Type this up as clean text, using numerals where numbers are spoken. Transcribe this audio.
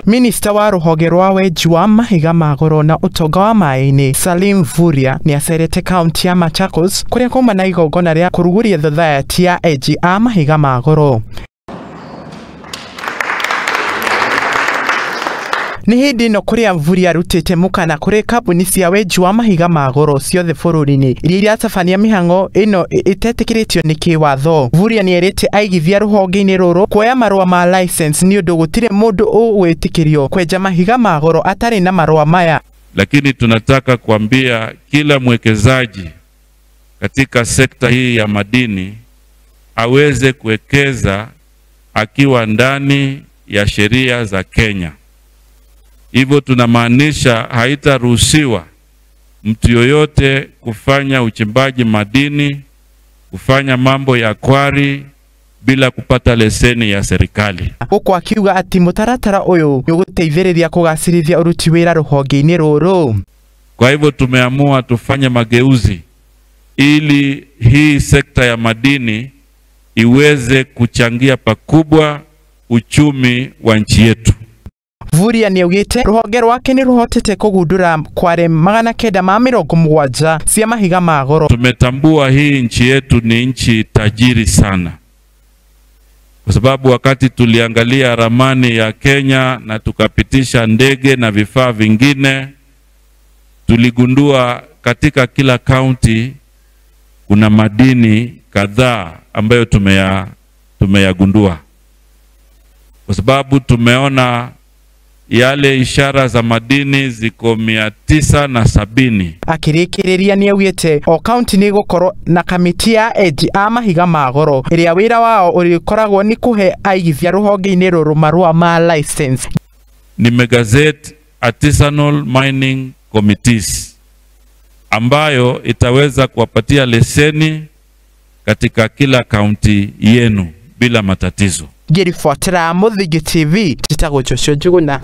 Minista wa rũhonge rwa wenji wa mahiga ma goro na ũtonga wa maĩ-inĩ Salim Mvurya nĩacerete kaunti ya Machakos kũrĩa kuma na igongona rĩa kũrugũria thothaitĩ ya enji a mahiga ma goro. Nĩ hĩndĩ ĩno kũrĩa Mvurya arutĩte mũkana kũrĩ kambuni cia wenji wa mahiga ma goro ciothe bũrũri-inĩ iria iratabania mĩhang'o ĩno ĩtetĩkĩrĩtio nĩ kĩwatho. Mvurya nĩerĩte aigithia rũhonge-inĩ rũrũ kuoya marũa ma license nĩ ũndũ gũtirĩ mũndũ ũgwĩtĩkĩrio kwenja mahiga ma goro atarĩ na marũa maya. Lakini tunataka kuambia kila mwekezaji katika sekta hii ya madini aweze kuwekeza akiwa ndani ya sheria za Kenya. Hivyo tunamaanisha haitaruhusiwa mtu yoyote kufanya uchimbaji madini, kufanya mambo ya kwari bila kupata leseni ya serikali. Huku akiuga ati mutaratara uyu ni uguteithĩrĩria kugacĩrithia uruti wĩra rũhonge-inĩ rũrũ. Kwa hivyo tumeamua tufanye mageuzi ili hii sekta ya madini iweze kuchangia pakubwa uchumi wa nchi yetu. Mvurya nĩaugĩte rũhonge rwake nĩ rũhotete kũgundũra kware 970 cia mahiga ma goro. Tumetambua hii nchi yetu ni nchi tajiri sana, kwa sababu wakati tuliangalia ramani ya Kenya na tukapitisha ndege na vifaa vingine, tuligundua katika kila kaunti kuna madini kadhaa ambayo tumeyagundua, kwa sababu tumeona yale ishara za madini ziko 970. Akĩrĩkĩrĩria nĩaugĩte o kaunti nĩ ĩgũkorwo na kamĩtĩ ya enji a mahiga ma goro ĩrĩa wĩra wao ũrĩkoragwo nĩ kũhe aigithia rũhonge-inĩ rũrũ marũa ma license. Nimegazette artisanal mining committees ambayo itaweza kuwapatia leseni katika kila kaunti yenu bila matatizo. Ngĩribotera Mũthingi TV, njĩtagwo Joshua Njuguna.